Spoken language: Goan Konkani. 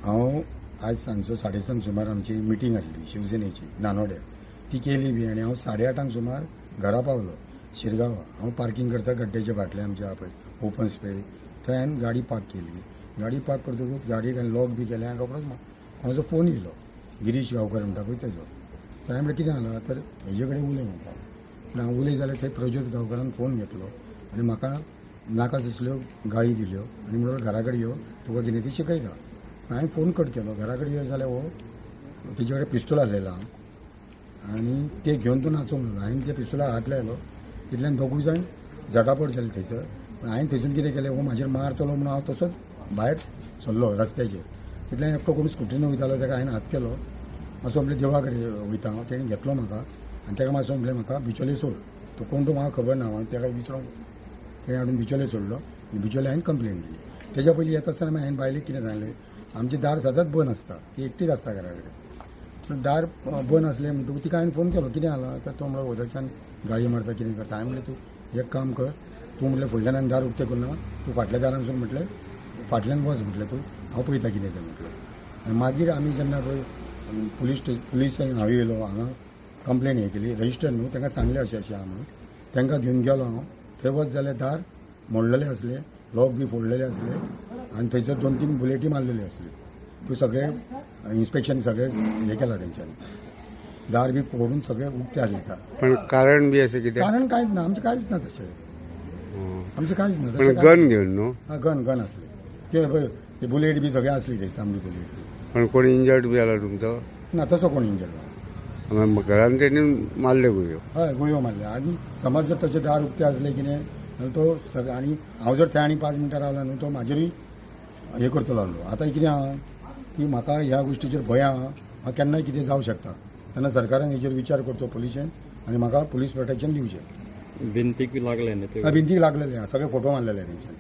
हांव आज सांजचो 7:30 सुमार आमची मिटींग आसली शिवसेनेची नानोड्या, ती केली बी आनी हांव 8:30 सुमार घरा पावलो शिरगांवा. हांव पार्किंग करता गड्ड्याच्या फाटल्यान आमच्या पळय ओपन स्पेस, थंय हांवें गाडी पार्क केली. गाडी पार्क करतकूच गाडयेक हांवें लॉक बी केलें आनी रोकडोच म्हाजो फोन येयलो, गिरीश गांवकर म्हणटा पळय तेजो. तर हांवें म्हणलें कितें जालां, तर हेजे कडेन उलय म्हणटा. पूण हांव उलय जाल्यार थंय प्रज्योत गांवकरान फोन घेतलो आनी म्हाका नाका तसल्यो गाळी दिल्यो आनी म्हणलो घरा कडेन यो, तुका कितें ती शिकयता. हांवें फोन कट केलो. घरा कडेन यो जाल्यार हो तेजे कडेन पिस्तूल आसलेलो आहा आनी ते घेवन तूं नाचोंक लागलो. हांवें त्या पिस्तुलाक हात लायलो, तितल्यान दोगूय जाण झटापट जाली थंयसर. पूण हांवें थंयसून कितें केलें, हो म्हाजेर मारतलो म्हणून हांव तसोच भायर सरलो रस्त्याचेर. तितल्यान एकटो कोण स्कुटीन वयतालो, ताका हांवें हात केलो. मातसो म्हणलें देवळा कडेन वयता हांव. तेणें घेतलो म्हाका आनी ताका मातसो म्हणलें म्हाका बिचोले सोड. तो कोण तो म्हाका खबर ना, हांव ताका विचारूंक तेणें हाडून बिचोले सोडलो आनी बिचोले हांवें कंप्लेन दिली. तेज्या पयलीं येता आसतना मागीर हांवें बायलेक कितें सांगलें, आमचें दार सदांच बंद आसता, ती एकटीच आसता घरा कडेन. दार बंद आसलें म्हणटकूच तिका हांवें फोन केलो, कितें जालां, तर तो म्हणलो वदळच्यान गाळी मारता कितें करता. हांवें म्हणलें तूं एक काम कर, तूं म्हटलें फुडल्यान हांवें दार उक्तें करूं ना, तूं फाटल्या दारानसून म्हटलें फाटल्यान वच म्हटलें तूं, हांव पळयता कितें तें म्हटलें. आनी मागीर आमी जेन्ना पळय पुलीस हांव येयलो हांगा कंप्लेन हें केली, रजिस्टर न्हू, तांकां सांगलें अशें अशें आहा म्हणून. तांकां घेवन गेलो हांव थंय. वच जाल्यार दार मोडलेलें आसलें, लॉक बी फोडलेले आसले आनी थंयसर 2-3 बुलेटी मारलेल्यो आसल्यो. त्यो सगळें इन्स्पेक्शन सगळें हें केलां तेंच्यांनी, दार बी फोडून सगळें उक्तें आसलें दार. पण कारण बी अशें कितें? कारण कांयच ना, आमचें कांयच ना तशें, आमचें कांयच ना. पण गन घेवन न्हू? हा, गन आसले ते पळय, ते बुलेट बी सगळे आसली थंय, तांबडी बुलेट बी. पण कोण इंजर्ड बी जाला तुमचो? ना, तसो कोण इंजर्ड जाला. घरान तेणी मारले गुळयो? हय, गुळयो मारल्यो. आनी समज जर तशें दार उक्तें आसलें कितें जाल्यार तो सगळें, आनी हांव जर थंय आनी 5 मिनटां रावला न्हू, तो म्हाजेरूय हें करतलो आसलो. आतां कितें आहा की म्हाका ह्या गोश्टीचेर भंय आहा, म्हाका केन्नाय कितें जावं शकता. तेन्ना सरकारान हेजेर विचार करचो पुलिशेन आनी म्हाका पुलीस प्रोटेक्शन दिवचें. भिंतीक बी लागले न्ही ते? भिंतीक लागलेले आहा, सगळे फोटो मारलेले तेंच्यानी.